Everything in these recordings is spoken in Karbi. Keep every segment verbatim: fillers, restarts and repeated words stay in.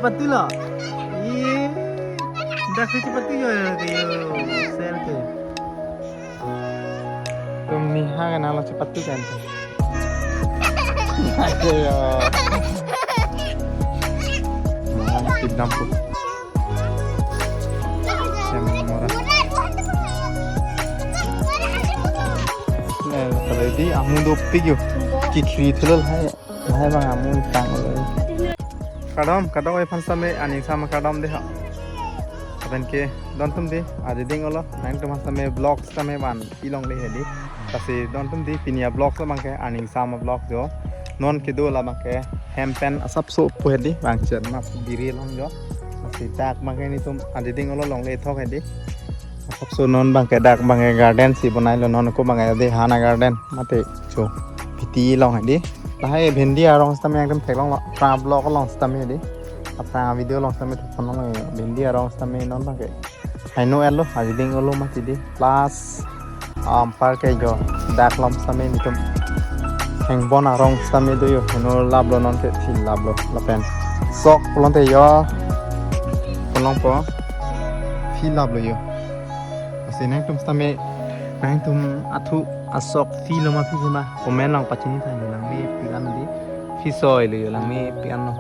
Patu lo. Ih, dak si chepatu yo ke yo. Sel ke. Tum niha ke nalo chepatu kan tu. Ayo yo. Maha kidam pu. Sem mora. Le, kalau di amu dopik yo. Kikri thulul hai. Lahai abang amu tang lo. Kardom, kardom oi aphan sitame aning sama kardom dei ha. Lapen ke don atum dei, aji ding olo, nangtum aphan sitame vlog sitame van-i longle hedi. Lasi don atum dei pini a-vlog abang ke aning sama vlog jo. Non kedo labang ke hem pen asapso pu hedi, bang chen ma biri long jo. Lasi dak abang ke netum aji ding olo longle thok hedi. Asapso non abang ke dak abang ke garden si bonai lo, non ko abang ke dei Hana Garden mate cho piti long hedi. Lahai bhendi arong sitame nangtum theklong lo, aphrang a-vlog along sitame hedi. Aphrang a-video along sitame theklong lo, bhendi arong sitame non abang ke. Haino elo, aji ding olo mati dei. Plus, um, park ke jo, dak along sitame netum hengbon arong sitame do yo, heno lap lo non ke, feel lap lo, lapen sok pulote yo, pulo po, feel lap lo yo. Lasi nangtum sitame, nangtum athu asok feel lo ma feel ma, comment along pachini tha, langmepik an dei. Feel soi lo yo, langmepik an lo.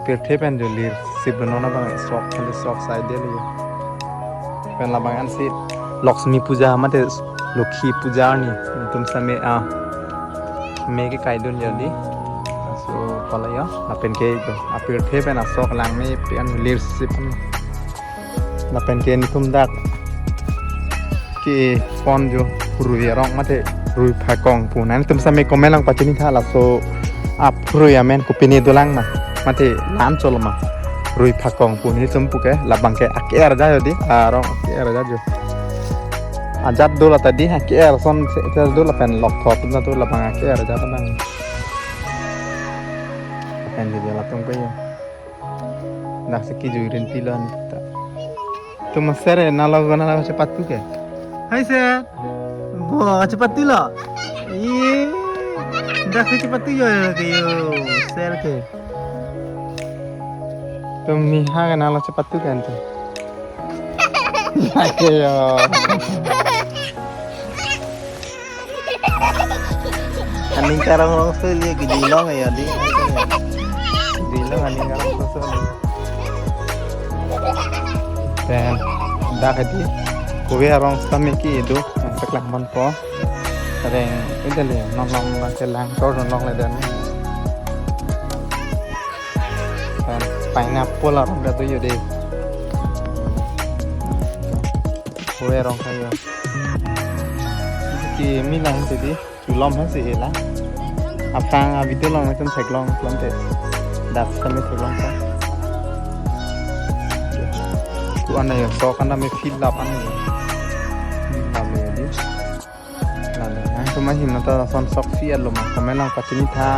Pirthe pen jo lir sip lo, non abang sok, khali sok side lo yo. Pen labang ansi Lakshmi Puja mate Lokhi Puja arni, netum sitame a me kekai dun jo dei. So pala yo, lapen ke jo apirthe pen asok langmepik an lir sip an. Lapen ke netum dak kepon jo rui arong mate rui phakong pu. Nangtum sitame comment along pachini tha, laso a rui amen kopine dolang ma, mate la-an cholo ma. Rui phakong pu netum pu ke, labang ke ake-er ja jo dei, arong ake-er ja jo. Ajat do lata dei, ake-er ason se, se do lapen lok thot na do labang ake-er ja labang. Lapen dei latum ke yo. Dak si kejui rinti lo neta. Tum sir, nalo nalo chepatu ke. Hai sir. Bo chepatu lo. Ih, dak si chepatu yo ke yo. Sir ke. Tum niha ke nalo chepatu kan tu. Ayo yo. Aning karong rong suli ke dilong ya dei. Dilong aning karong rong suli. Pen dak hedi kove arong sitame ke do, nangpeklang ponpo. Reng ida le, non long lang ke lang tor non longle dei. Pen pineapple arong ta do yo dei. Kove arong ta yo. Ke mi lang tu dei. Chulom he si ela. Aphrang a-video along netum theklong pulote. Dak sitame theklong ta. Tu an yo sok an ta me feel lap an yo. Feel lap lo dei. Lalu nangtum ahin nata lason sok feel lo ma, comment along pachini tha.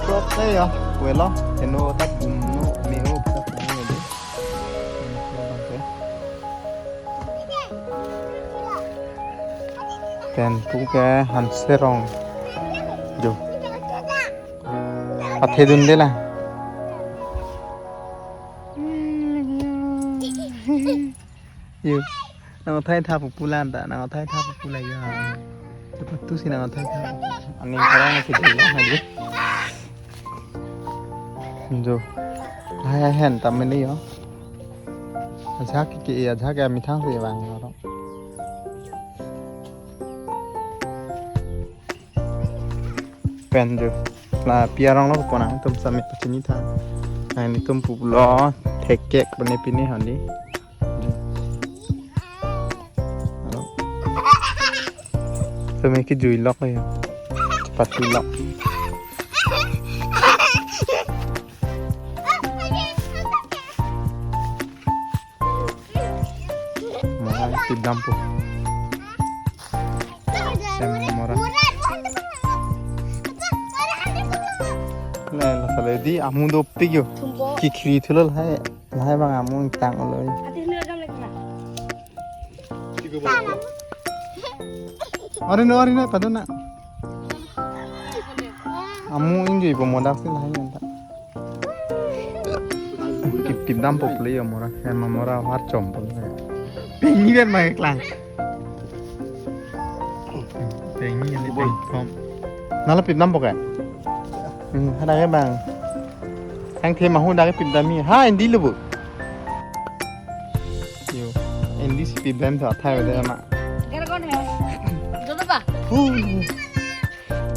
Sok ke yo, welo, heno ta bum no, me-o ta bum no dei. Pen pu ke hanserong. Jo. Pathe dun dei la. Yo. Nang thai tha pu pu la ta, nang thai tha pu pu la yo. Chepatu si nang thai tha. Aning karong si dei la ha dei. Jo. Hai hai hen ta mene yo. Ajahak ke, ajahak ke methang si vang yo. Pen jo. Lapi arong lo pon nangtum sitame pachini tha. Nangtum pulo thekek pene pini handi. Alo. Sitame kejui lok ya. Chepatu lok. Mora kidam pu. Sem mora. Le, la sale di amu dopik yo. Kikri thulul hai. Lahai abang amu tang lo. Ori no, ori no, padona. Amu ingjui po modak si lahai nanta. Pipdampo pule yo mora. Ema mora har chompo. Pengni ber ma keklang. Pengni ni pengkom. Nala pipdampo ke? Hmm, hadak ke bang. Thangthe mahu dak ke pipdamji. Ha, indi lo bu. Yo, indi si pipdam tha thai de ma. Garden hai. Jodo ba?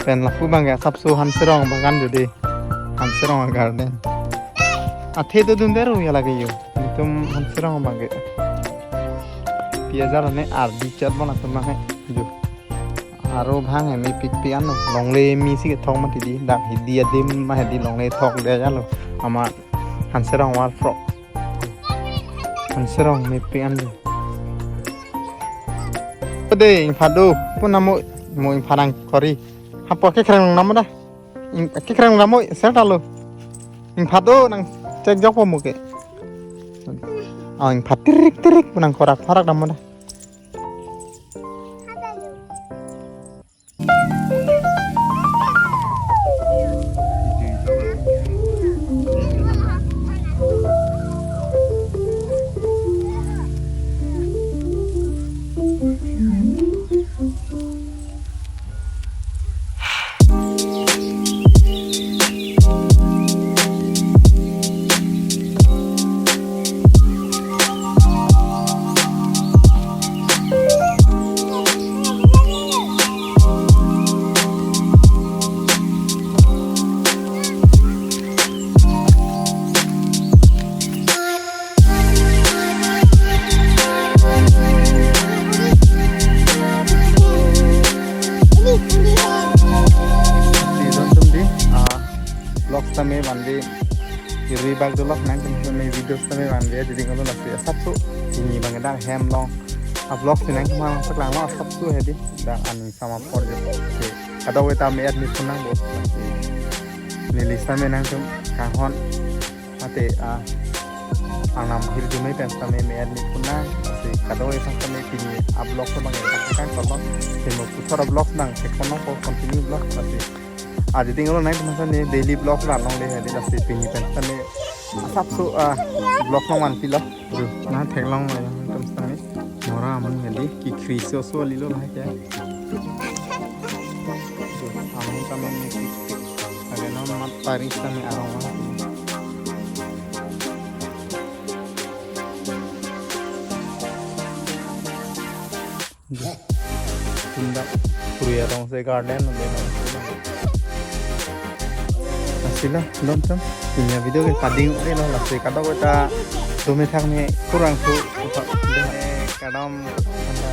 Pen lapu bang ke asapso Hanserong bagan dei. Hanserong garden. Athe to dun dero ya lake yo. Itum Hanserong bang ke. Pi ajar ne ardi chat bon atum bang ke. Yo. Aro bang ke mepik pi ano. Longle me si kethok mati dei. Dak hidi adim ma hidi longle thok de ya lo. Ama Hanserong war frog. Hanserong mepik ano. Ode, ingphat do, pun namo, mo ingphat nangkori. Hapo kekreng namo da. Ing, kekreng namo, sel ta lo. Ingphat do nangchek jokpo mo ke. Oh, ingphat tirik tirik pun nangkorak korak namo da. Season tum dei, ah, vlogs tame vande, iri bak dolok nang tum tame videos tame vande, jadi kalau lasi asapso, pini bang dak hem long, ah, vlogs nang tum lang saklang long, asapso hedi, dak aning sama por je, oke. Kadokave ta me-et ni pun nang bo, lasi, neli same nang tum, kanghon, Mate, ah, Arnam hirjume pen sitame me-et ni pun nang, lasi kadokave pen sitame pini a-vlog ko bang ya, kan kolon, simo puthot a-vlog nang, check kono ko continue vlog, lasi. Ah, jadi ngolo nai teman sitame daily vlog la longle hedi, lasi pini pen sitame asapso, ah, vlog nang vanpilo. Duh, na theklong lo ya, teman sitame. Mora amun hedi, kekhri soso lilo lahai ke. Duh, amun tame ni tik tik. Lake non mat paris tame arong lo. Duh. Tindak puri arong si garden lo dei non. Lasi la, non tum. Pini a-video ke pading-o lo, lasi kadokave ta do methang me kurang su upa. Deh, eh, kadam, anda.